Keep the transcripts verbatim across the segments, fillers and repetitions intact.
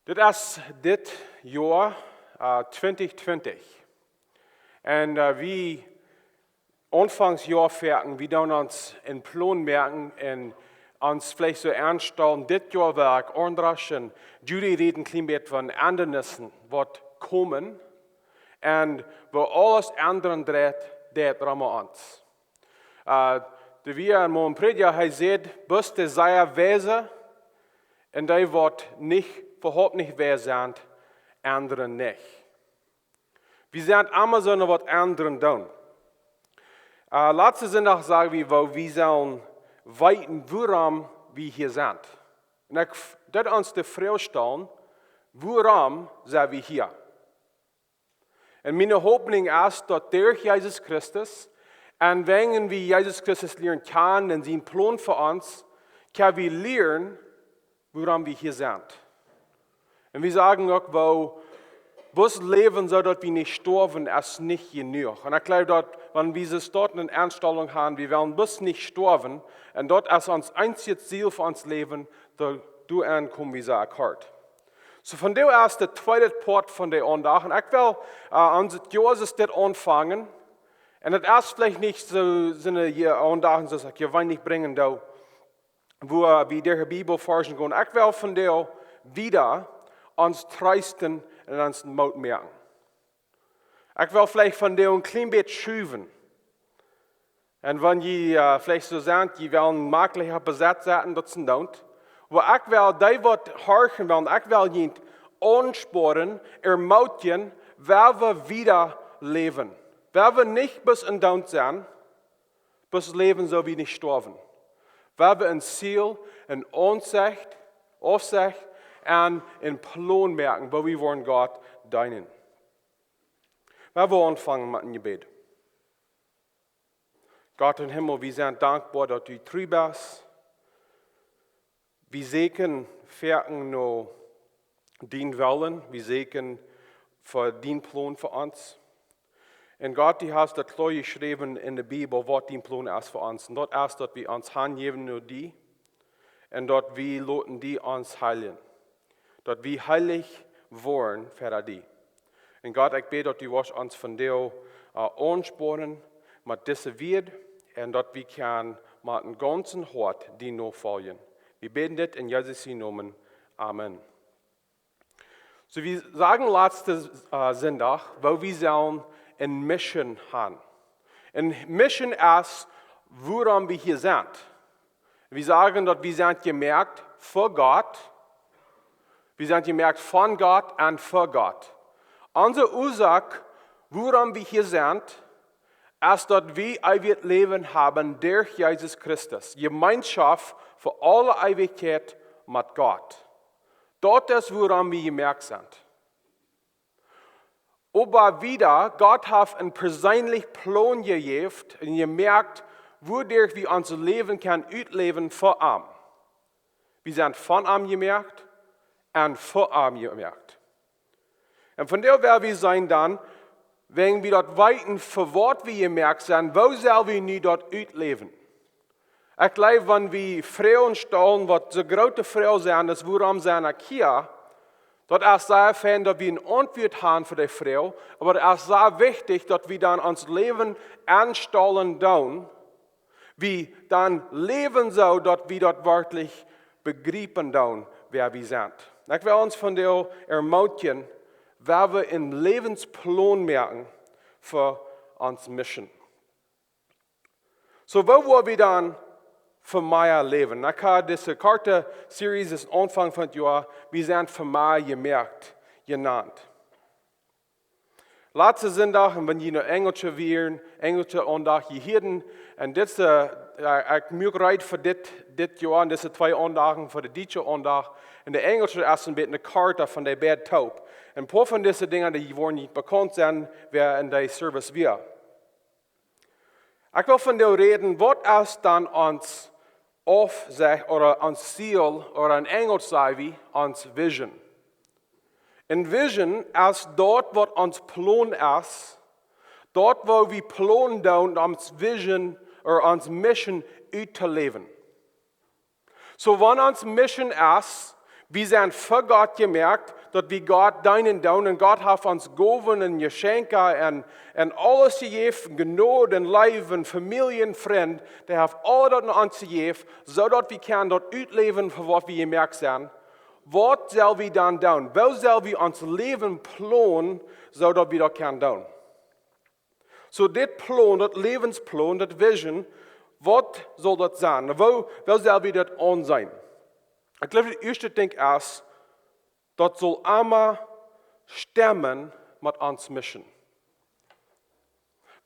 Dit es dit Joa, äh, twintich twintich. Un, äh, wie aunfangs Joa foaken, wie doonen ons een Plon moaken un ons veleicht soo aunstalen, dit Joa woa ekj aundasch. Un Judy rät een kjlien bät von Endenissen waut komen. Un woo aules endren deit, deit rom ons. Äh, de wia een Prädja, hee säd, bloos de sea Weise un dee waut nich, äwahaupt nich weis sent, endren nich. Wie sent emma soone waut endren doonen. Äh, latsten Sindach sagen wie, woo wie sellen weeten, wuarom wie hia sent. Un ekj f-, daut ons de Froag stalen, wuarom sent wie hia? Un miene Hopninj es, daut derch Jesus Christus, un wan wie Jesus Christus lieren kjanen un sienen Plon fa ons, kjenn wie lieren, wuarom wie hia sent. Un wie sagen uk, woo, bloos läwen soo daut wie nich stoawen, es nich jenuach. Un ekj jleew daut, wan wie soo stoakje Enstalunk haben, wie wellen bloos nich stoawen, un daut es ons eensjet Ziel fa ons Läwen, doa, doaraun komen wie sea kort. Soo, vondoag es de tweede Poat von de Aundacht. Un ekj well, äh, ons Joa dit aunfangen. Un daut es veleicht nich soo, soone Aundacht, soo aus ekj jeweenlich brinjen doo, wua wie derch de Bibel forschen gonen. Ekj well vondoag wada ons treesten un ons Moot moaken. Ekj well veleicht vondoag een kjlien bät schuwen. Un wan jie, äh, veleicht soo sent, jie wellen maklich opp Besatz setten, daut see doonen. Oba ekj well dee waut horchen wellen, ekj well junt aunspornen, ermootjen, woo wie wada läwen. Woo wie nich bloos enn Doot sent, bloos läwen soo aus wie nich stoawen. Woo wie een Ziel, een Aunsecht, Aufsecht un een Plon moaken, woo wie woaren Gott deenen. Woo wie aunfangen met een Jebäd. Gott em Himmel, wie sent dankboa daut du tru best. Wie sieekjen foaken no dienen Wellen, wie sieekjen fa dienen Plon fa ons. Un Gott, du hast daut kloa jeschräwen enn de Bibel, waut dien Plon es fa ons. Un daut es daut wie ons hanjäwen no die un daut wie loten die ons heiljen. Daut wie heilich woaren fa die. Un Gott, ekj bäd daut du woascht ons vondoag, äh, aunspornen met dise Wieed un daut wie kjennen met een gaunzet Hoat die nofoljen. Wie bäden dit enn Jesus sienen Nomen. Amen. Soo, wie sagen latsten, äh, Sindach, woo wie sellen een Mission haben. Een Mission es, wuarom wie hia sent. Wie sagen daut wie sent jemoakt fa Gott. Wie sent jemoakt von Gott un fa Gott. Onse Uasoak, wuarom wie hia sent, es daut wie eewjet Läwen haben derch Jesus Christus. Jemeenschoft fa aule Eewichkjeit met Gott. Daut es wuarom wie jemoakt sent. Oba wada, Gott haft een perseenlichen Plon jejäft un jemoakt, wuaderch wie ons Läwen kjennen utläwen fa am. Wie sent von am jemoakt un fa am jemoakt. Un vondoag well wie seenen dan, wan wie daut weeten, fa waut wie jemoakt sent, woo sell wie nu daut utläwen? Ekj jleew, wan wie Froagen stalen, waut soo groote Froagen sent, es wuarom sie ekj hia? Daut es sea fein daut wie een Auntwuat haben fa dee Froag, oba daut es sea wichtich daut wie dan ons Läwen aunstalen doonen, wie dan läwen soo daut wie daut werkjlich bejriepen doonen, wäa wie sent. Ekj well ons vondoag ermootjen, woo wie een Läwensplon moaken fa ons Mission. Soo, woo woa wie dan fa mea läwen? Ekj hab dise korte Series aum Aunfank von daut Joa, wie sent fa mea jemoakt, jenant. Latsten Sindach, un wan jie no Enjlische wieren, Enjlische Aundacht, jie hieeden, un dit, äh, äh, ekj muak reed fa dit, dit Joa, un dise twee Aundachten fa de dietsche Aundacht, un de Enjlische es een bät korta von de beid toop. Un een poa von dise Dinja, dee woaren junt bekaunt sennen, wäa enn dee Service wia. Ekj well vondoag räden, waut es dan ons Aufsecht ooda ons Ziel, ooda enn Enjlisch saj wie, ons Vision. Een Vision es daut waut ons Plon es, daut woo wie Plon doonen, ons Vision ooda ons Mission uttoläwen. Soo, wan ons Mission es, Wie sent fa Gott jemoakt, daut wie Gott deenen doonen. Un Gott haft ons Gowen un Jeschenkja un, un aules jejäft, Jnod un Leew, Famielje, Frind. Dee haft aul daut aun ons jejäft, soo daut wie kjennen daut utläwen, fa waut wie jemoakt sent. Waut sell wie dan doonen? Woo sell wie ons Läwen plonen, soo daut wie daut kjennen doonen? Soo dit Plon, daut Läwensplon, daut Vision, waut saul daut sennen? Woo, woo sell wie daut aunseenen? Ekj jleew, daut ieeschte Dinkj es, daut saul emma stemmen met onse Mission.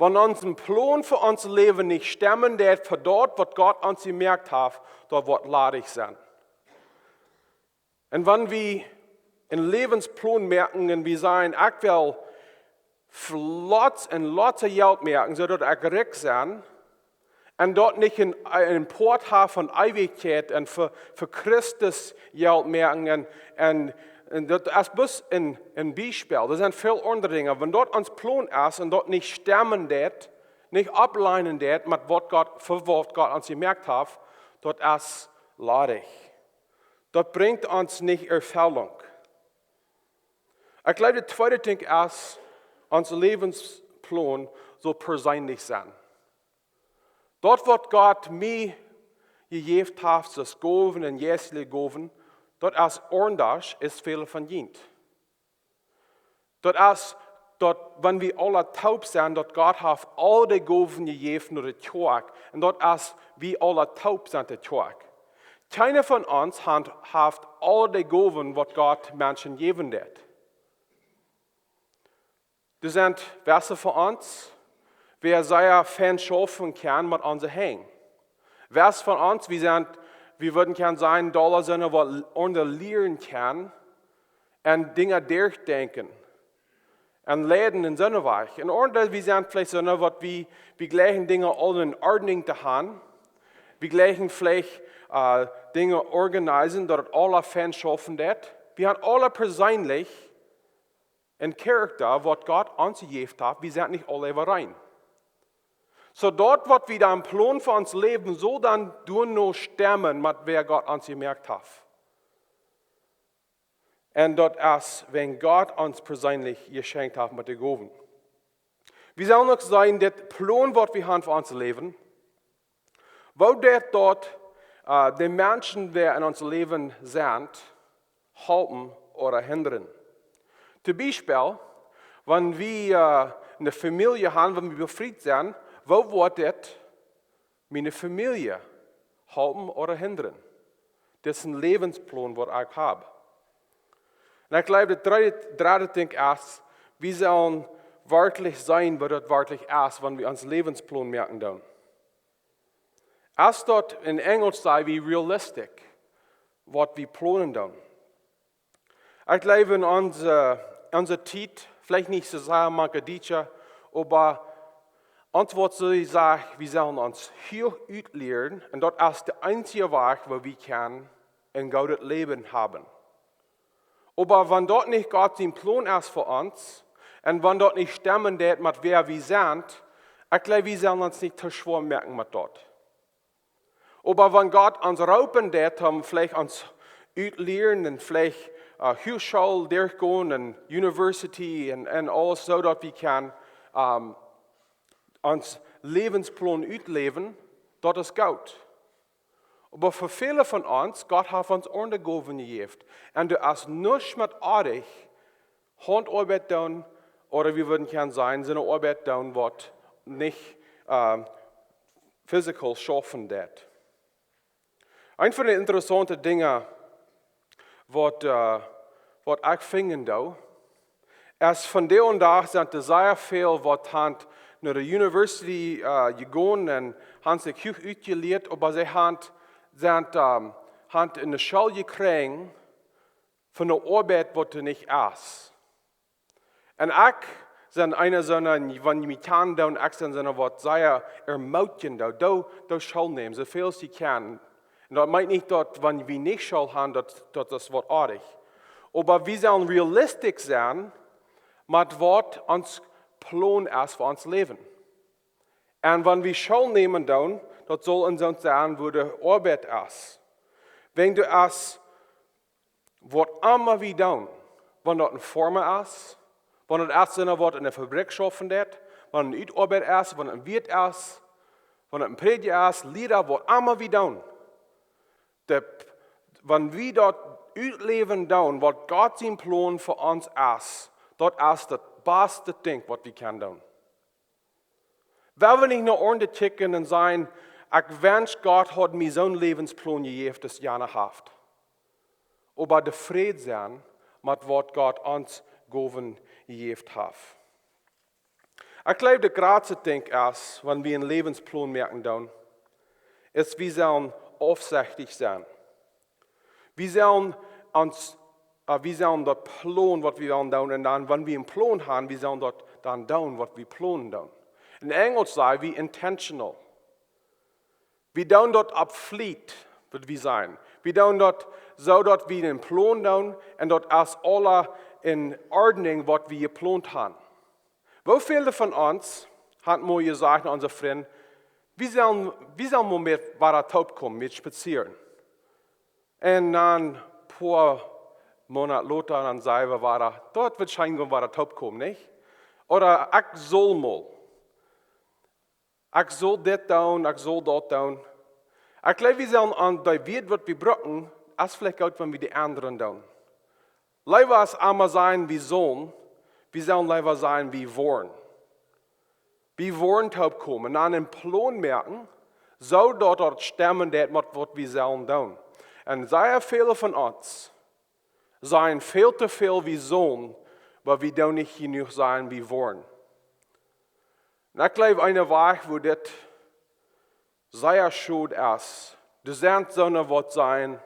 Wan ons een Plon fa ons Läwen nich stemmen deit fa daut, waut Gott ons jemoakt haft, daut woat ladich sennen. Un wan wie een Läwensplon moaken un wie sajen, ekj well lots un lots Jelt moaken, soo daut ekj rikj sie, un daut nich een, een Poat haft von Eewichkjeit un fa, fa Christus Jelt moaken un, un, un daut es bloos een, een Biespel. Doa sent väl aundre Dinja. Wan daut ons Plon es un daut nich stemmen deit, nich aufleinen deit met waut Gott, fa waut Gott ons jemoakt haft, daut es ladich. Daut brinjt ons nich Erfellunk. Ekj jleew, daut tweede Dinkj es, ons Läwensplon saul perseenlich sennen. Daut, waut Gott mie jejäft haft, aus Gowen un jeistelje Gowen, daut es aundasch aus väle von junt. Daut es, daut, wan wie aule toop sent, daut Gott haft aul dee Gowen jejäft no de Kjoakj. Un daut es, wie aule toop sent de Kjoakj. Kjeena von ons haft, haft aul dee Gowen, waut Gott Menschen jäwen deit. Doa sent wesse von ons, wäa sea fein schaufen kaun met onse Henj. Wesse von ons, wie sent, wie wudden kjennen sajen, dolla sent, waut aundre lieren kjennen un Dinja derchdenkjen un leiden un soo wieda. Un aundre, wie sent veleicht soo, waut wie, wie jleichen Dinja aul en Ordnunk to haben. Wie jleichen veleicht, äh, Dinja organisieren, daut et aule fein schaufen deit. Wie haben aule perseenlich een Charakter, waut Gott ons jejäft haft, wie sent nich aule äwarein. Soo daut, waut wie dan Plon fa ons Läwen, saul dan doano stemmen met wäa Gott ons jemoakt haft. Un daut es, wan Gott ons perseenlich jeschenkjt haft met de Gowen. Wie sellen uk seenen, dit Plon, waut wie haben fa ons Läwen, woo deit daut, äh, de Menschen, dee en ons Läwen sent, halpen ooda hindren? Toom Biespel, wan wie, äh, eene Famielje haben, wan wie befriet sent, woo woat dit miene Famielje halpen ooda hindren? Dit es een Läwensplon, waut ekj hab. Un ekj jleew, daut dredde, dredde Dinkj es, wie sellen werkjlich seenen, waut daut werkjlich es, wan wie ons Läwensplon moaken doonen. Es daut, en Enjlisch saj wie realistic, waut wie plonen doonen? Ekj jleew, en onse, onse Tiet, veleicht nich soo sea mank de Dietsche, oba ons woat soo jesajcht, wie sellen ons hia utlieren, un daut es de eensje Wajch, woo wie kjennen een goodet Läwen haben. Oba wan daut nich Gott sien Plon es fa ons, un wan daut nich stemmen deit met wäa wie sent, ekj jleew, wie sellen ons nich too schwoa moaken met daut. Oba wan Gott ons roopen deit, om veleicht ons utlieren un veleicht, äh, Huachschool derchgonen un University un, un aules, soo daut wie kjennen, ähm, ons Läwensplon utläwen, daut es goot. Oba fa väle von ons, Gott haft ons aundre Gowen jejäft. Un doa es nuscht met oadich, Hauntoabeit doonen, ooda wie wudden kjennen sajen, soone Oabeit doonen, waut nich, ähm, physical schaufen deit. Eent von de interessaunte Dinja, waut, äh, waut ekj finjen doo, es vondoag dän Dach sent doa sea väl, waut han no de University, äh, jegonen un han sikj huach utjelieet, oba see han, sent, ähm, han eene School jekjräajen, von eene Oabeit, waut doa nich es. Un ekj sie eena soone, wan jie mie kjanen doonen, ekj sie soone, waut sea ermootjen doo, doo, doo School nämen, soo väl aus jie kjennen. Un daut meent nich, daut wan wie nich School han, daut, daut es waut oadich. Oba wie sellen realistisch sennen met waut ons Plon es fa ons Läwen. Un wan wie School nämen doonen, daut saul en soont sennen, woo de Oabeit es. Wan du aus Waut emma wie doonen, wan daut een Forma es, wan daut es eena waut enne Fabrik schaufen deit, wan een Utoabeida es, wan een Wirt es, wan een Prädja es, Liera, waut emma wie doonen. De, wan wie daut utläwen doonen, waut Gott sien Plon fa ons es, daut es daut baste Dinkj waut wie kjennen doonen. Wie woaren nich no aundre kjikjen un sajen: "Ekj wensch, Gott haud mie soon Läwensplon jejäft aus jana haft." Oba tofräd sennen met waut Gott ons jegowen jejäft haft. Ekj jleew, daut jratste Dinkj es, wan wie een Läwensplon moaken doonen, es, wie sellen aufsechtich sennen. Wie sellen ons, äh, wie sellen daut Plon, waut wie wellen doonen, un dan, wan wie een Plon haben, wie sellen daut dan doonen, waut wie plonen doonen. Enn Enjlisch saj wie intentional. Wie doonen daut opp Fliet, waut wie sajen. Wie doonen daut soo, daut wie een Plon doonen un daut es aules enn Ordnunk, waut wie jeplont haben. Woo väle von ons haben mol jesajcht aun onse Frind: "Wie sellen, wie sellen mol met wada toopkomen, met spazieren." Un dan poa Moonat lota, dan saj wie wada: "Daut woat scheen gonen, wada toopkomen, nich?" Ooda: "Ekj saul mol. Ekj saul dit doonen, ekj saul daut doonen." Ekj jleew, wie sellen aun dee Wieed, waut wie brucken, es veleicht goot, wan wie dee endren doonen. Leewa aus emma sajen, wie sellen, wie sellen leewa sajen, wie woaren. Wie woaren toopkomen, dan een Plon moaken, soo daut daut stemmen deit met waut wie sellen doonen. Un sea väle von ons sajen väl too väl, wie sellen, oba wie doonen nich jenuach sajen, wie woaren. Un ekj jleew, een Wajch, woo dit sea schod es, doa sent soone, waut sajen: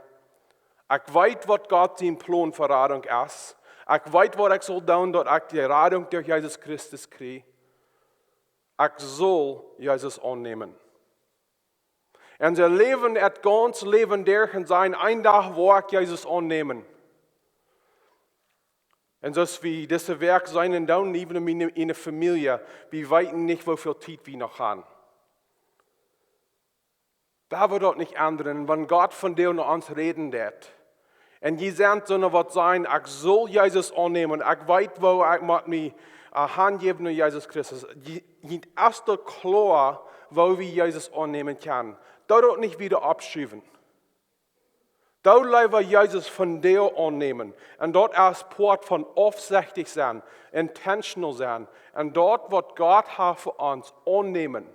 "Ekj weet, waut Gott sien Plon fa Radunk es. Ekj weet, waut ekj saul doonen, daut ekj dee Radunk derch Jesus Christus kjrie. Ekj saul Jesus aunnämen." Un see läwen daut gaunze Läwen derch un sajen: "Een Dach woa ekj Jesus aunnämen." Un soo aus wie dise Wäakj seenen doonen, äwen enne, enne Famielje, wie weeten nich, woo väl Tiet wie noch haben. Wie woaren daut nich endren, wan Gott vondoag no ons räden deit. Un jie sent soone, waut sajen: "Ekj saul Jesus aunnämen. Ekj weet, woo ekj mott mie, äh, hanjäwen aun Jesus Christus." Jie, jie es daut kloa, woo wie Jesus aunnämen kjennen. Doo daut nich wieda oppschuwen. Doo leewa Jesus vondoag aunnämen. Un daut es Poat von aufsechtich sennen, intentional sennen. Un daut, waut Gott haft fa ons, aunnämen.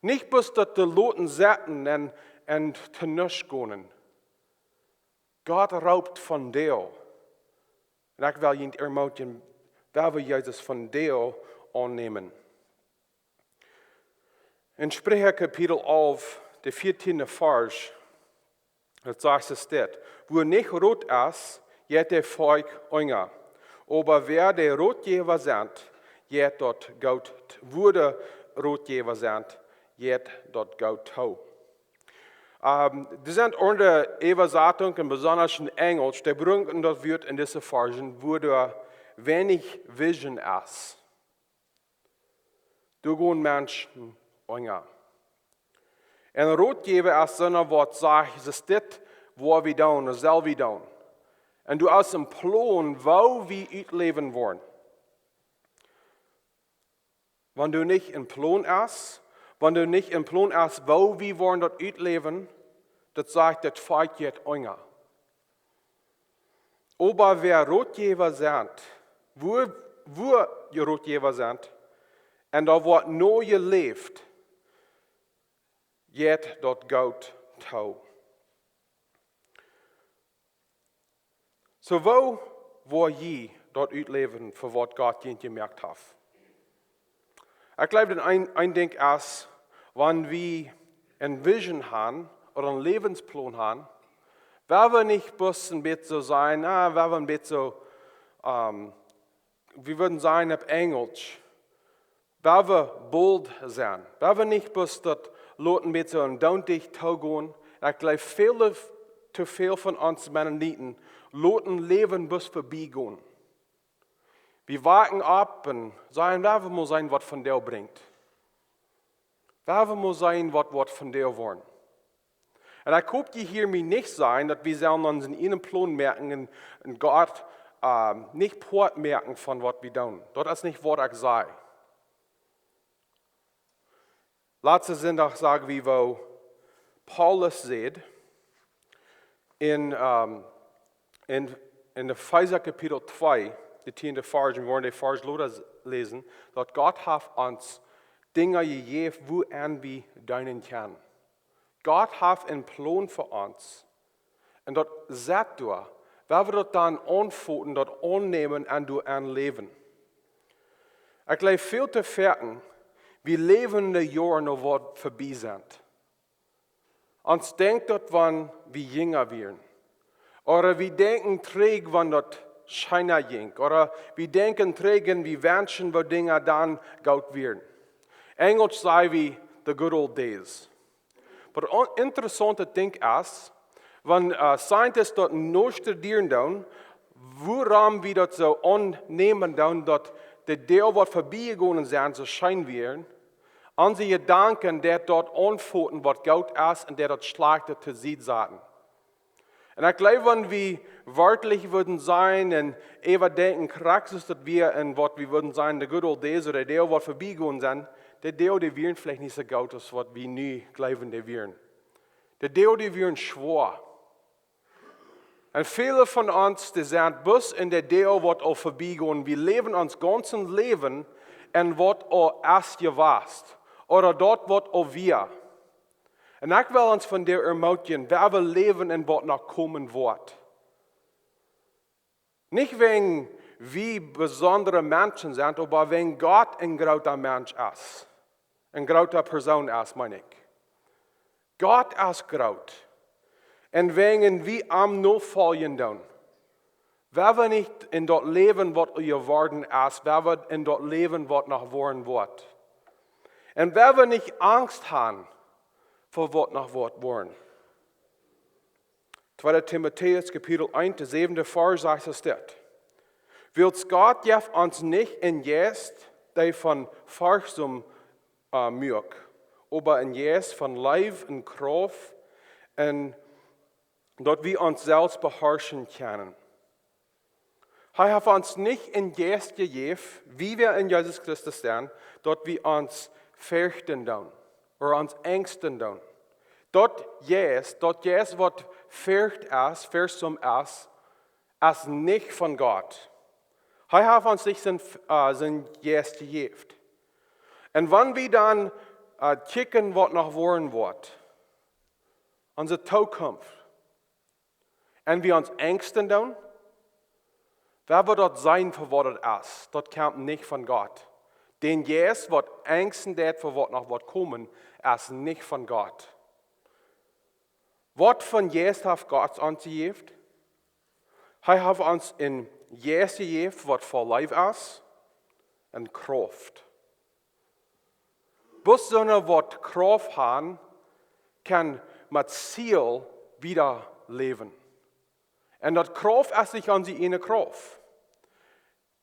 Nich bloos daut to loten sitten un, un to nuscht gonen. Gott roopt vondoag. Un ekj well junt ermutigen, daut wie Jesus vondoag aunnämen. Enn Spricha Kapitel alf, de vieetieende Varsch, daut sajcht et dit: "Wua nich Rot es, jeit daut Volkj unja. Oba wäa de Rotjäwa sent, jeit daut goot, wua de Rotjäwa sent, jeit daut goot too." Ähm, doa sent aundre Äwasatungen, besonda enn Enjelsch, dee brucken daut Wuat enn dise Varschen, wua doa weinich Vision es. Doa gonen Menschen unja. Un Rotjäwa es soona, waut sajcht: "Es dit, waut wie doonen, daut sell wie doonen." Un du hast een Plon, woo wie utläwen woaren. Wan du nich een Plon hast, wan du nich een Plon hast, woo wie woaren daut utläwen, daut sajcht, daut Volkj jeit unja. Oba wäa Rotjäwa sent, wua, wua je Rotjäwa sent, un doa woat no jeläft, jeit daut goot too. Soo, woo woa jie daut utläwen, fa waut Gott junt jemoakt haft? Ekj jleew, daut een, een Dinkj es, wan wie een Vision haben ooda een Läwensplon haben, woa wie nich bloos een bät soo sennen, ah, woa wie een bät soo, ähm, wie wudden sajen opp Enjelsch, woa wie bold sennen. Woa wie nich bloos daut loten met soo een Doontiet toogonen. Un ekj jleew, väle, too väl von ons Mennoniten loten Läwen bloos verbiegonen. Wie waken opp un sajen: "Woa wie mol seenen, waut vondoag brinjt. Woa wie mol seenen, waut, waut vondoag woat." Un ekj hop, jie hieren mie nich sajen, daut wie sellen onsen eenen Plon moaken un, un Gott, ähm, nich Poat moaken von waut wie doonen. Daut es nich waut ekj saj. Latsten Sindach sagen wie, woo Paulus säd en, ähm, en, en Efeesa Kapitel twee, de tieende Varsch, wie woaren dän Varsch lota läsen, daut Gott haft ons Dinja jejäft, wuarenn wie deenen kjennen. Gott haft eenen Plon fa ons. Un daut sett doa, wan wie daut dan aunfoten, daut aunnämen un doaraun läwen. Ekj jleew, väl to foaken, wie läwen de Joaren, waut verbie sent. Ons denkjt daut, wan wie jinja wieren. Ooda wie denkjen trigj, wan daut scheena jinkj. Ooda wie denkjen trigj un wie wenschen, woo Dinja dan goot wieren. Enjelsch saj wie the good old days. Waut een interessauntet Dinkj es, wan, äh, Scientists daut nu studieren doonen, wuarom wie daut soo aunnämen doonen, daut de Doag, waut verbie jegonen sent, soo scheen wieren, onse Jedanken, daut daut aunfoten, waut goot es, un daut daut Schlajchte to Sied saten. Un ekj jleew, wan wie werkjlich wudden sajen un äwadenkjen, krakjt soo aus daut wia un waut wie wudden sajen, the good old days, ooda de Doag, waut verbie jegonen sent, de Doag, dee wieren veleicht nich soo goot aus waut wie nu jleewen, dee wieren. De Doag, dee wieren schwoa. Un väle von ons, dee sent bloos en de Doag, waut aul verbie jegonen. Wie läwen ons gaunzet Läwen en waut aul es jewast. Ooda daut, waut aul wia. Un ekj well ons vondoag ermootjen, wan wie läwen en waut noch komen woat. Nich wäajen wie besondre Menschen sent, oba wäajen Gott een groota Mensch es. Een groota Persoon es, meen ekj. Gott es groot. Un wäajen wie am nofoljen doonen, wan wie nich en daut läwen, waut jeworden es, wan wie en daut läwen, waut noch woaren woat. Un wan wie nich Angst haben fa waut noch woat woaren. Tweede Timotäus Kapitel eent, de säwende Varsch sajcht es dit: Wiels Gott jeft ons nich een Jeist, dee von Forcht, äh, muak, oba een Jeist von Leew un Krauft, un daut wie ons selfst beharschen kjennen. Hee haft ons nich een Jeist jejäft, woo wie en Jesus Christus sent, daut wie ons ferchten doonen, ooda ons enjsten doonen. Daut Jeist, daut Jeist, waut Forcht es, Forcht es, es nich von Gott. Hee haft ons nich sien, äh, sien Jeist jejäft. Un wan wie dan, äh, kjikjen, waut noch woaren woat, onse Tookunft, un wie ons enjsten doonen, wan wie daut seenen fa waut daut es, daut kjemt nich von Gott. Dän Jeist, waut enjsten deit fa waut noch woat komen, es nich von Gott. Waut fa een Jeist haft Gott ons jejäft? Hee haft ons een Jeist jejäft, waut voll Leew es un Krauft. Bloos soone, waut Krauft haben, kjennen met Ziel wieda läwen. Un daut Krauft es nich onse eejne Krauft.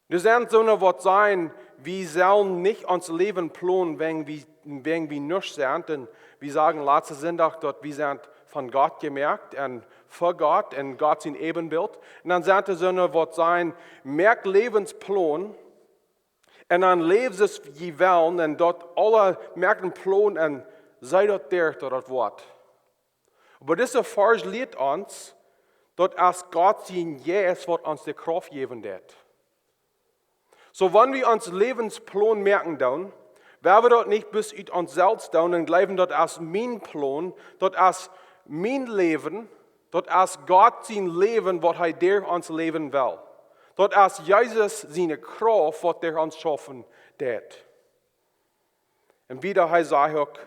Doa sent soone, waut sajen, wie sellen nich ons Läwen plonen, wäajen wie, wäajen wie nuscht sent. Un wie sagen latsten Sindach, daut wie sent von Gott jemoakt un fa Gott un Gott sien Äwenbilt. Un dan sent doa soone, waut sajen, moakt Läwensplon, un dan läft soo aus jie wellen, un daut aule moakt een Plon un see daut doa, daut daut woat. Oba dise Varsch lieet ons, daut es Gott sien Jeist, waut ons de Krauft jäwen deit. Soo, wan wie ons Läwensplon moaken doonen, wan wie daut nich bloos ut ons selfst doonen un jleewen, daut es mien Plon, daut es mien Läwen, daut es Gott sien Läwen, waut hee derch ons läwen well. Daut es Jesus siene Krauft, waut derch ons schaufen deit. Un wieda hee sajcht uk,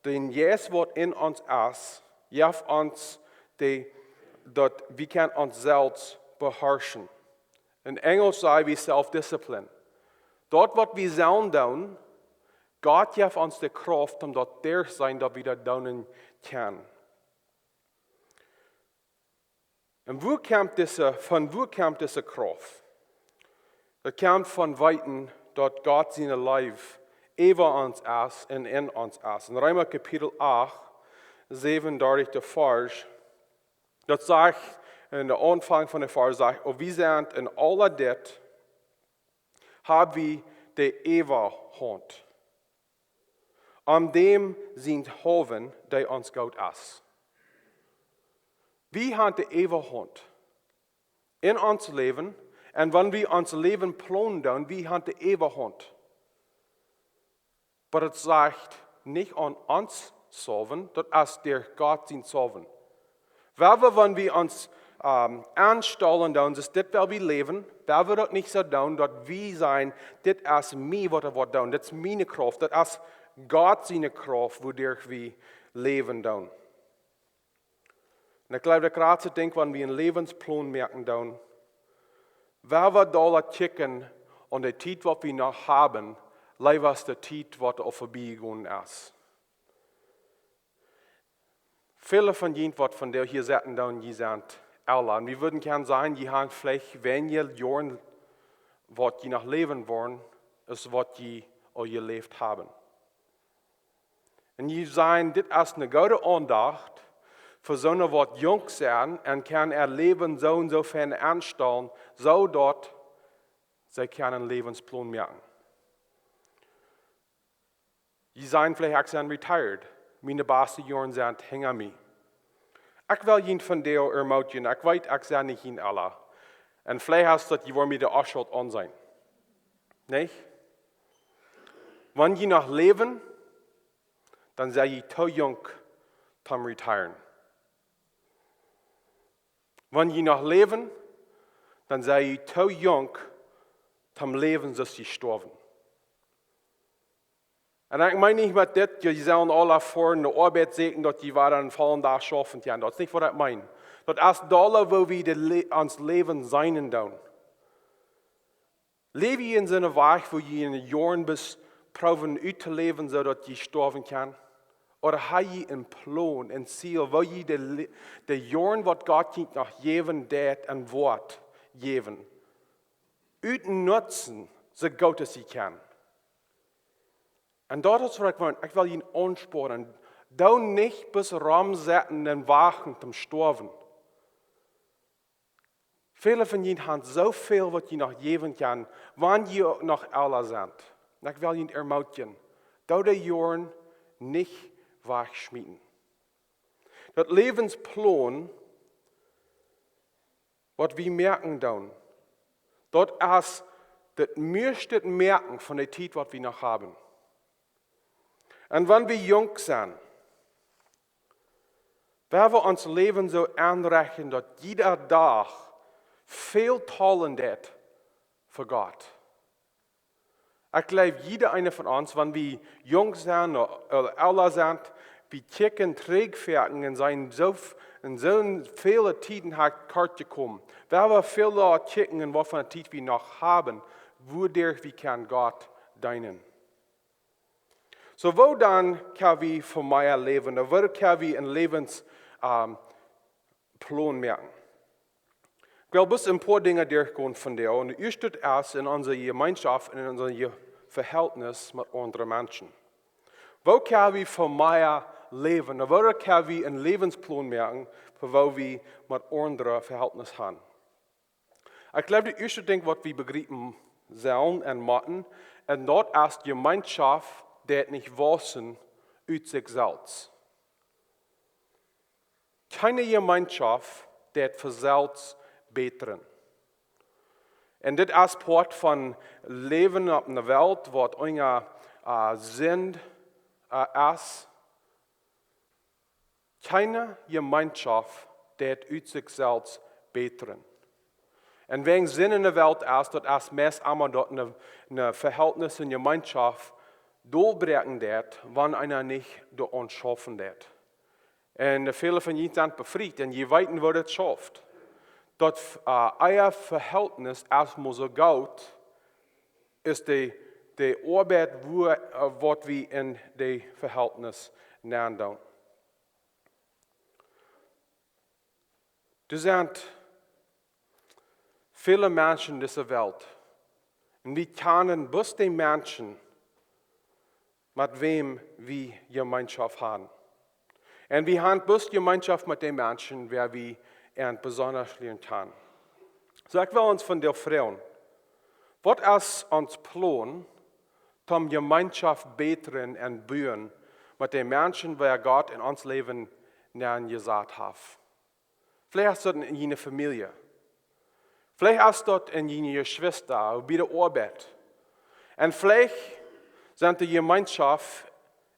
dän Jeist, waut en ons es, jeft ons de, daut wie kjennen ons selfst beharschen. En Enjelsch saj wie self-discipline. Daut, waut wie sellen doonen, Gott jeft ons de Krauft, om daut derch sennen, daut wie daut doonen kjennen. Un wua kjemt dise, von wua kjemt dise Krauft? Daut kjemt von weeten, daut Gott siene Leew äwa ons es un en ons es. En Reema Kapitel acht, zevenendartichste Varsch, daut sajcht, en dän Aunfank von dän Varsch sajcht: "Oba wie sent en aul dit, hab wie de Äwahaunt aun däm sien Haunt, dee ons goot es." Wie haben de Äwahaunt en ons Läwen, un wan wie ons Läwen plonen doonen, wie haben de Äwahaunt. Oba daut sajcht nich aun ons selfst, daut es derch Gott sien selfst. Wan wie, wan wie ons, ähm, aunstalen doonen, es dit, woo wie läwen, wan wie daut nich soo doonen, daut wie sajen: "Dit es mie, waut ekj woa doonen, dit es miene Krauft", daut es Gott siene Krauft, wuaderch wie läwen doonen. Un ekj jleew, daut jratste Dinkj, wan wie eenen Läwensplon moaken doonen, wan wie doa kjikjen aun de Tiet, waut wie noch haben, leewa aus de Tiet, waut aul verbie jegonen es. Väle von junt, waut vondoag hia setten doonen, jie sent ella. Un wie wudden kjennen sajen, jie haben veleicht weinja Joaren, waut jie noch läwen woaren, aus waut jie aul jeläft haben. Un jie sajen, dit es eene goode Aundacht fa soone, waut junk sent un kjennen äa Läwen soo un soo fein aunstalen, soo daut see kjennen eenen Läwensplon moaken. Jie sajen veleicht: "Ekj sie retired, miene baste Joaren sent hinja mie." Ekj well junt vondoag ermutigen, ekj weet, ekj sie nich jun ella. Un veleicht es daut, jie woaren mie de Oschult aunseenen. Nich? Wan jie noch läwen, dan sie jie too junk toom retiren. Wan jie noch läwen, dan sie jie too junk toom läwen, soo aus jie stoawen. Un ekj meen nich met dit, jie sellen aula fa de Oabeit seenen, daut jie wada eenen vollen Dach schaufen kjennen. Daut es nich, waut ekj meen. Daut es doa, woo wie de Lä-, ons Läwen seenen doonen. Läw jie en soone Wajch, woo jie en de Joaren bloos proowen uttoläwen, soo daut jie stoawen kjennen? Ooda hab jie een Plon, een Ziel, woo jie de Lä-, de Joaren, waut Gott junt noch jäwen deit un woat jäwen, utnutzen, soo goot aus jie kjennen? Un daut es, waut ekj well, ekj well junt aunspornen. Doo nich bloos romsetten un wachten toom stoawen. Väle von junt haben soo väl, waut jie noch jäwen kjennen, wan jie uk noch ella sent. Un ekj well junt ermutigen, doo de Joaren nich wajchschmieten. Daut Läwensplon, waut wie moaken doonen, daut es daut mieeschte Moaken von de Tiet, waut wie noch haben. Un wan wie junk sent, wan wie ons Läwen soo enrechten, daut jieda Dach väl talen deit fa Gott. Ekj jleew, jieda eena von ons, wan wie junk sent ooda, ooda ella sent, wie kjikjen trigj foaken un sent soo f-, en soo väle Tieden hab ekj kort jekomen. Wan wie väl doa kjikjen un waut fa eene Tiet wie noch haben, wuaderch wie kjennen Gott deenen. Soo, woo dan kjenn wie fa mea läwen? Ooda woo kjenn wie een Läwens-, ähm, Plon moaken? Ekj well bloos een poa Dinja derchgonen vondoag. Un daut ieeschte es en onse Jemeenschoft un en onse Je-, Vehältnis met aundre Menschen. Woo kjenn wie fa mea läwen? Ooda woo kjenn wie een Läwensplon moaken, fa woo wie met aundre Vehältnis haben? Ekj jleew, daut ieeschte Dinkj, waut wie bejriepen sellen un motten, un daut es: Jemeenschoft deit nich wausen ut sikj selfst. Kjeene Jemeenschoft deit von selfst bätren. Un dit es Poat von läwen opp eene Welt, waut unja, äh, Sind, äh, es. Kjeene Jemeenschoft deit ut sikj selfst bätren. Un wan Sind en de Welt es, daut es meist emma daut een, een Vehältnis, eene Jemeenschoft dolbräakjen deit, wan eena nich doaraun schaufen deit. Un väle von junt sent befriet un jie weeten, woo daut schauft. Daut, äh, ea Vehältnis es mau soo goot aus de, de Oabeit, woo, äh, waut wie en de Vehältnis nenn doonen. Doa sent väle Menschen en dise Welt. Un wie kjennen bloos dee Menschen, met wäm wie Jemeenschoft haben. Un wie haben bloos Jemeenschoft met de Menschen, wua wie an besonda lieren kjennen. Soo, ekj well ons vondoag froagen: Waut es ons Plon, om Jemeenschoft bätren un buen met de Menschen, wua Gott en ons Läwen nenjesat haft? Veleicht es daut en june Famielje. Veleicht es daut en june Jeschwista ooda bie de Oabeit. Un veleicht sent de Jemeenschoft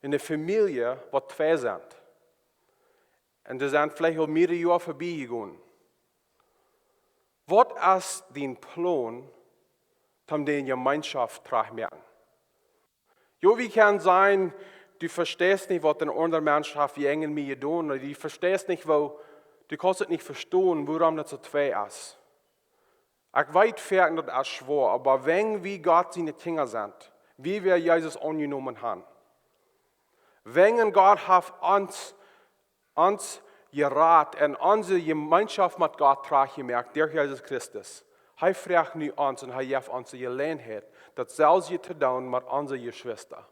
en de Famielje, waut twee sent. Un dee sent veleicht aul mearere Joaren verbie jegonen. Waut es dien Plon, om dee Jemeenschoft trigj to moaken? Jo, wie kjennen sajen: Du vesteist nich, waut een aundra Mensch haft jäajen mie jedonen. Ooda du vesteist nich, woo, du kaust et nich vestonen, wuarom daut soo twee es. Ekj weet, foaken daut es schwoa, oba wan wie Gott siene Kjinja sent, wie wua Jesus aunjenomen haben, wan Gott haft ons, ons jerat un onse Jemeenschoft met Gott trigj jemoakt derch Jesus Christus, hee froagt nu ons un hee jeft ons de Jeläajenheit, daut selwje to doonen met onse Jeschwista.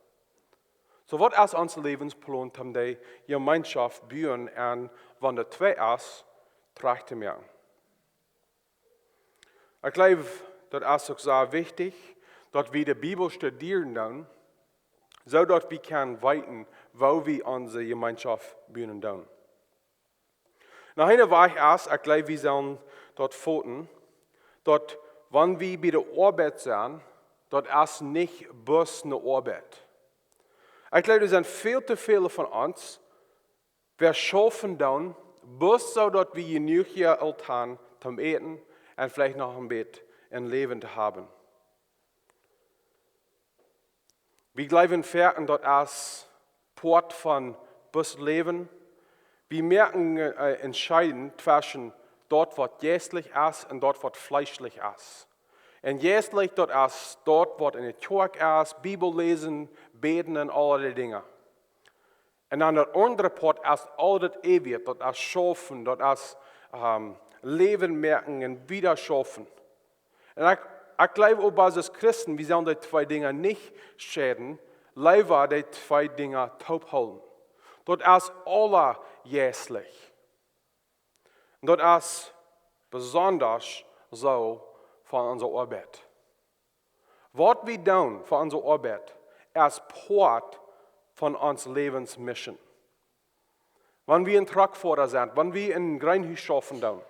Soo, waut es ons Läwensplon, om dee Jemeenschoft buen un, wan daut twee es, trigj to moaken? Ekj jleew, daut es uk sea wichtich, daut wie de Bibel studieren doonen, soo daut wie kjennen weeten, woo wie onse Jemeenschoft buen doonen. Nu, een Wajch es, ekj jleew, wie sellen daut foten, daut wan wie bie de Oabeit sent, daut es nich bloos ne Oabeit. Ekj jleew, doa sent väl to väle von ons, wie schaufen doonen, bloos soo daut wie jenuach Jelt haben toom äten un veleicht noch een bät een Läwen to haben. Wie jleewen foaken, daut es Poat von bloos läwen. Wie moaken, äh, Entscheiden tweschen daut, waut jeistlich es, un daut, waut fleeschlich es. Un jeistlich, daut es daut, waut en de Kjoakj es, Bibel läsen, bäden un aul dee Dinja. Un dan daut aundre Poat es aul daut eewje, daut es schaufen, daut es, ähm, Läwen moaken un wieda schaufen. Un ekj, ekj jleew uk, aus Christen, wie sellen dee twee Dinja nich scheiden, leewa dee twee Dinja toop hoolen. Daut es aula jeistlich. Un daut es besonda soo fa onse Oabeit. Waut wie doonen fa onse Oabeit es Poat von ons Läwensmission. Wan wie een Truckfoara sent, wan wie en Greenhus schaufen doonen,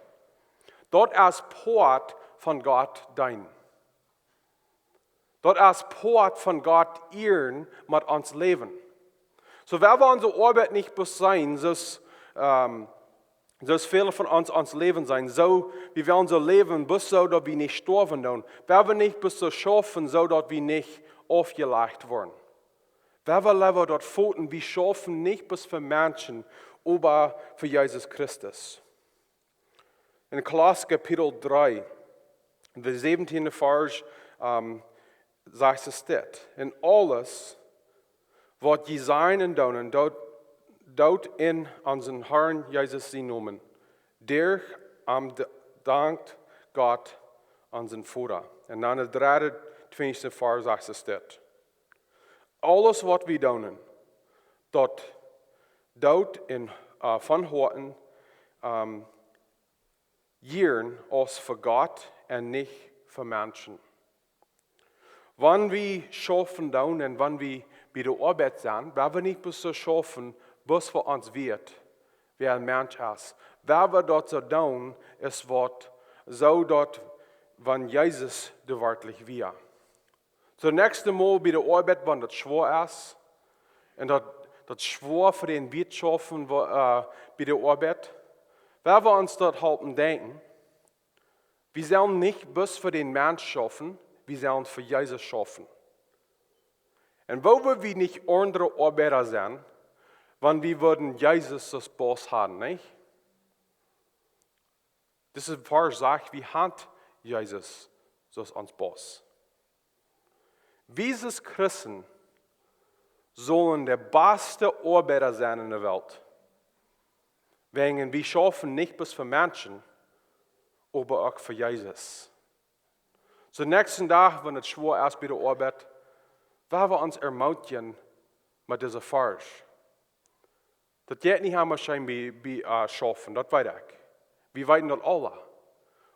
daut es Poat von Gott deenen. Daut es Poat von Gott ieren met ons Läwen. Soo, wan wie onse Oabeit nich bloos seenen, soo aus, ähm, soo aus väle von ons ons Läwen seenen, soo, wie wellen soo läwen, bloos soo daut wie nich stoawen doonen. Wan wie nich bloos soo schaufen, soo daut wie nich aufjelajcht woaren. Wan wie leewa daut foten, wie schaufen nich bloos fa Menschen, oba fa Jesus Christus. En Kolossa Kapitel dree, de säwentieende Varsch, ähm, sajcht et dit: "En aules, waut jie sajen un doonen, doot, doot en onsen Harn Jesus sienen Nomen. Doaderch aun d-, dankt Gott onsen Voda." Un dan de dreeuntwintichste Varsch sajcht et dit: "Aules, waut wie doonen, doot, doot en, äh, von Hoaten, ähm, jieren aus fa Gott un nich fa Menschen." Wan wie schaufen doonen un wan wie bie de Oabeit sent, wan wie nich bloos soo schaufen, bloos fa ons wieet, wäa een Mensch es. Wan wie daut soo doonen, es waut soo daut, wan Jesus doa werkjlich wia. Soo, näakjstet Mol bie de Oabeit, wan daut schwoa es, un daut, daut schwoa fa dän Wieet schaufen, wa-, äh, bie de Oabeit, wan wie ons daut halpen denkjen, wie sellen nich bloos fa dän Mensch schaufen, wie sellen fa Jesus schaufen. Un woo wudd wie nich aundre Oabeida sennen, wan wie wudden Jesus aus Boss haben, nich? Dise Varsch sajcht, wie haben Jesus aus ons Boss. Wie aus Christen sellen de baste Oabeida sennen en de Welt. Wäajen wie schaufen nich bloos fa Menschen, oba uk fa Jesus. Soo, näakjsten Dach, wan et schwoa es bie de Oabeit, wan wie ons ermutigen met dise Varsch. Daut jeit nich emma scheen bie, bie äh, schaufen, daut weet ekj. Wie weeten daut aula.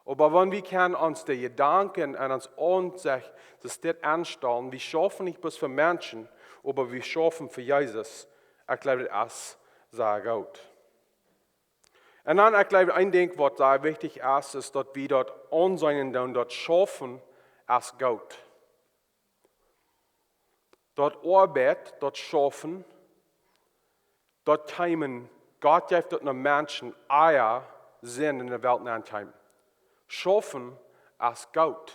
Oba wan wie kjennen ons de Jedanken un ons Aunsecht, daut dit aunstalen, wie schaufen nich bloos fa Menschen, oba wie schaufen fa Jesus. Ekj jleew, daut es sea goot. Un dan, ekj jleew, een Dinkj waut sea wichtich es, es daut wie daut aunseenen doonen, daut schaufen es goot. Daut Oabeit, daut schaufen, daut kjeemen, Gott jeft daut no Menschen, ea Sind enne Welt nenn kjeem. Schaufen es goot.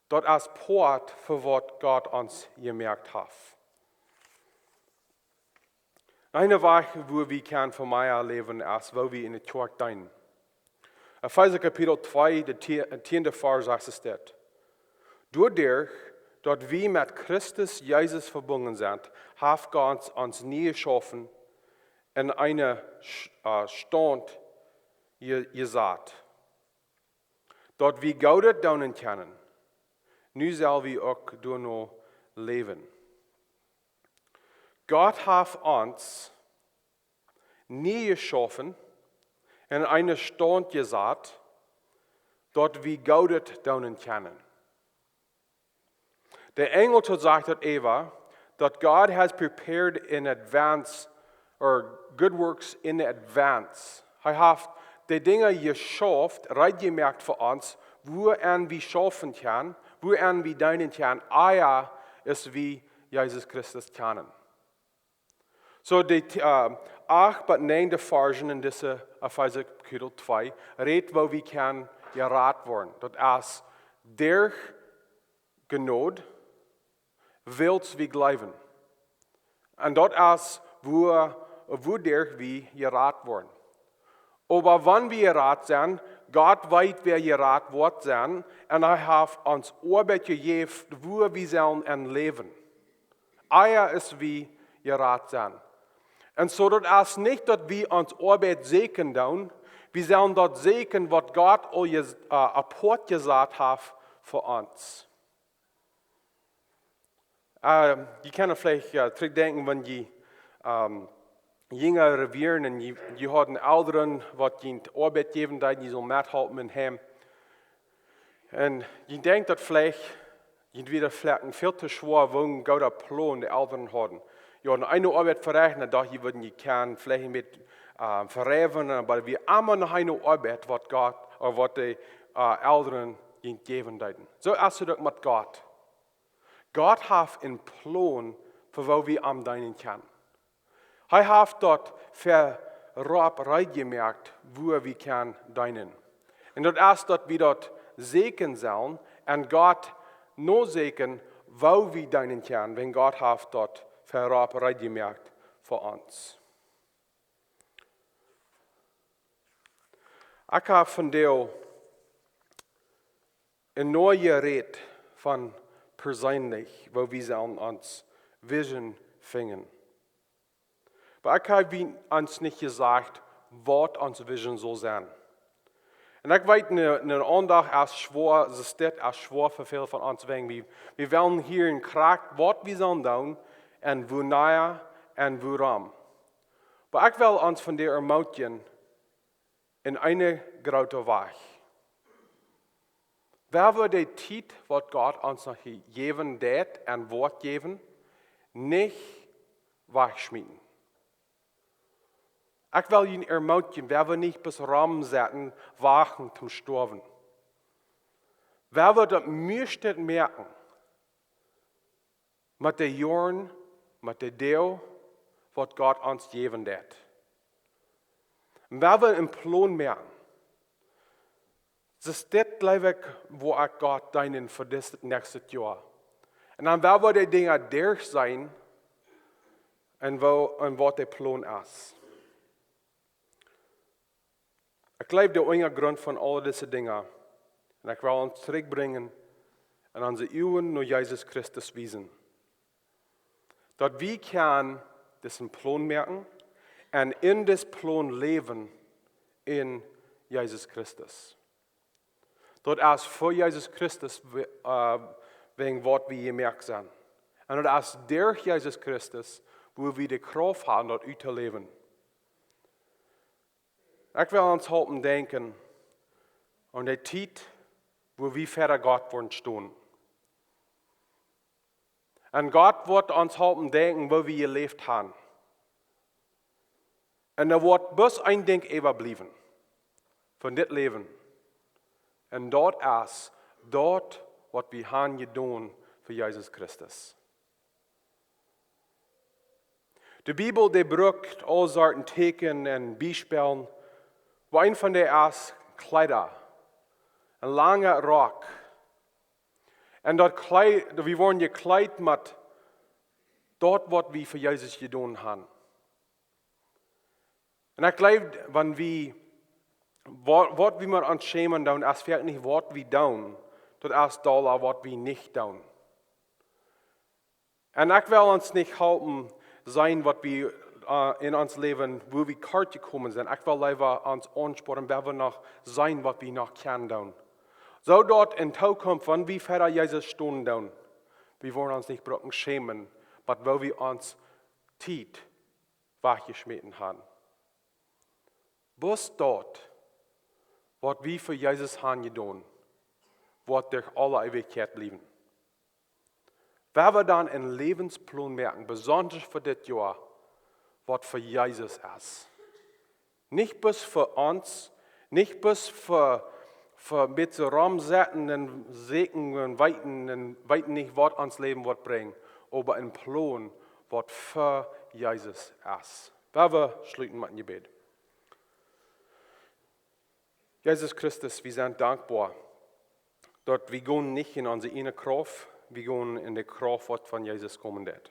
Daut es Poat fa waut Gott ons jemoakt haft. Een Wajch, woo wie kjennen fa mea läwen, es woo wie enne Kjoakj deenen. Efeesa Kapitel twee, de tie- tiende Varsch sajcht es dit: Doaderch, daut wie met Christus Jesus vebungen sent, haft Gott ons nie jeschaufen un eenen Sch- äh, Staunt je- jesat, daut wie Goodet doonen kjennen. Nu sell wie uk doano läwen. Gott haft ons nie jeschaufen un eenen Staunt jesat, daut wie Goodet doonen kjennen. De Enjel sajcht daut äwa, daut God has prepared in advance, or good works in advance. Hee haft de Dinja jeschauft, reed jemoakt fa ons, woo wie schaufen kjennen, woo wie deenen kjennen, ea wie Jesus Christus kjanen. Soo, de äh, acht bat näajen Varschen en dise Efeesa Kapitel twee rät, woo wie kjennen jerat woaren. Daut es derch Jnod, wiels wie jleewen. Un daut es woo, woo derch wie jerat woaren. Oba wan wie jerat sent, Gott weet, wäa jerat woat sennen, un hee haft ons Oabeit jejäft, woo wie sellen enn läwen, ea wie jerat sent. Un soo, daut es nich, daut wie ons Oabeit sieekjen doonen, wie sellen daut sieekjen, waut Gott aul je- äh, apoat jesat haft fa ons. Äh, jie kjennen veleicht äh, trigjdenkjen, wan jie ähm, jinja wieren un jie, jie hauden Elren, waut jie Oabeit jäwen deeden, jie sullen methalpen em Heim. Un jie denkjen daut veleicht, jie wieren veleicht väl too schwoa, woo een gooda Plon de Elren hauden. Jie hauden eene Oabeit verecht, un daut jie wudden jie kjennen veleicht met äh, verewen, oba wie haben noch eene Oabeit, waut Gott, ooda waut de äh, Elren jie jäwen deeden. Soo es et uk met Gott. Gott haft een Plon fa woo wie am deenen kjennen. Hee haft daut ver- rop reed jemoakt, woo wie kjennen deenen. Un daut es, daut wie daut sieekjen sellen un Gott no sieekjen, woo wie deenen kjennen, wan Gott haft daut ver- rop reed jemoakt fa ons. Ekj hab vondoag een neet jerät von perseenlich, woo wie sellen ons Vision finjen. Oba ekj hab ons nich jesajcht, waut ons Vision saul sennen. Un ekj weet, een, een Aundacht es schwoa, es dit es schwoa fa väl von ons, wäajen wie, wie wellen hieren krakjt, waut wie sellen doonen, un woo nea, un wuarom. Oba ekj well ons vondoag ermootjen, enn eene groote Wajch. Wie woaren de Tiet, waut Gott ons noch jäwen deed un woat jäwen, nich wajchschmieten. Ekj well junt ermootjen, wie woaren nich bloos romsetten, wachten toom stoawen. Wie woaren daut mieeschte moaken met de Joaren, met de Doag, waut Gott ons jäwen deed. Un wie woaren een Plon moaken. Soo, dit jleew ekj, woo ekj Gott deenen fa dit näakjste Joa. Un dan woa wie de Dinja derchseenen un woo, un waut de Plon es. Ekj jleew, de Unjagrunt von aul dise Dinja, un ekj well ons trigjbrinjen un onse Uagen no Jesus Christus wiesen, daut wie kjennen disen Plon moaken un enn disen Plon läwen enn Jesus Christus. Daut es fa Jesus Christus, we- äh, wäajen waut wie jemoakt sent. Un daut es derch Jesus Christus, woo wie de Krauft haben, daut uttoläwen. Ekj well ons halpen denkjen aun de Tiet, woo wie ver Gott woaren stonen. Un Gott woat ons halpen denkjen, woo wie jeläft haben. Un doa woat bloos een Dinkj äwabliewen von dit Läwen. Un daut es daut, waut wie haben jedonen fa Jesus Christus. De Bibel, dee brukt aul Sorten Tieekjen un Biespels, woo een von dee es Kjleeda, een langa Rock. Un daut Kjleet, wie woaren jekjleet met daut, waut wie fa Jesus jedonen haben. Un ekj jleew, wan wie, waut, waut wie mau aun schämen doonen, es werkjlich nich, waut wie doonen, daut es dolla, waut wie nich doonen. Un ekj well ons nich halpen seenen, waut wie, äh, en ons Läwen, woo wie kort jekomen sent. Ekj well leewa ons aunspornen, wua wie noch seenen, waut wie noch kjennen doonen. Soo daut en Tookunft, wan wie ver Jesus stonen doonen, wie woaren ons nich brucken schämen, oba woo wie ons Tiet wajchjeschmäten haben. Bloos daut, waut wie fa Jesus haben jedonen, woat derch aule Eewichkjeit bliewen. Wua wie dan een Läwensplon moaken, besonda fa dit Joa, waut fa Jesus es. Nich bloos fa ons, nich bloos fa, fa met soo romsetten un seenen un weeten un weeten nich, waut ons Läwen woat brinjen, oba een Plon, waut fa Jesus es. Wua wie schluten met een Jebäd. Jesus Christus, wie sent dankboa, daut wie gonen nich en onse ieejne Krauft, wie gonen en de Krauft, waut von Jesus komen deit.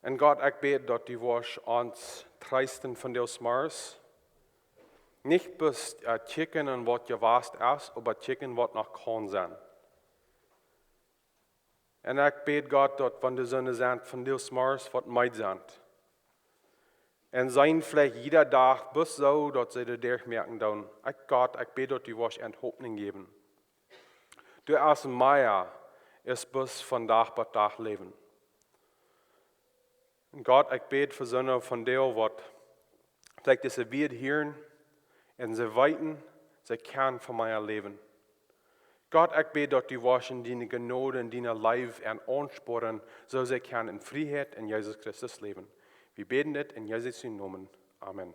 Un Gott, ekj bäd, daut du woascht ons treesten vondoag zemorjes. Nich bloos, äh, kjikjen aun waut jewast es, oba kjikjen waut noch kaun sennen. Un ekj bäd, Gott, daut wan doa soone sent vondoag zemorjes, waut meed sent, un seenen veleicht jieda Dach bloos soo, daut see de Däa moaken doonen. Ekj, Gott, ekj bäd, daut du woascht an Hopninj jäwen. Du hast mea aus bloos von Dach bat Dach läwen. Un Gott, ekj bäd fa soone vondoag, waut veleicht dise Wieed hieren un see weeten, see kjennen von mie läwen. Gott, ekj bäd, daut du woascht en diene Jnod un diene Leew an aunspornen, soo see kjennen en Frieheit en Jesus Christus läwen. Wie bäden dit en Jesus sienen Nomen. Amen.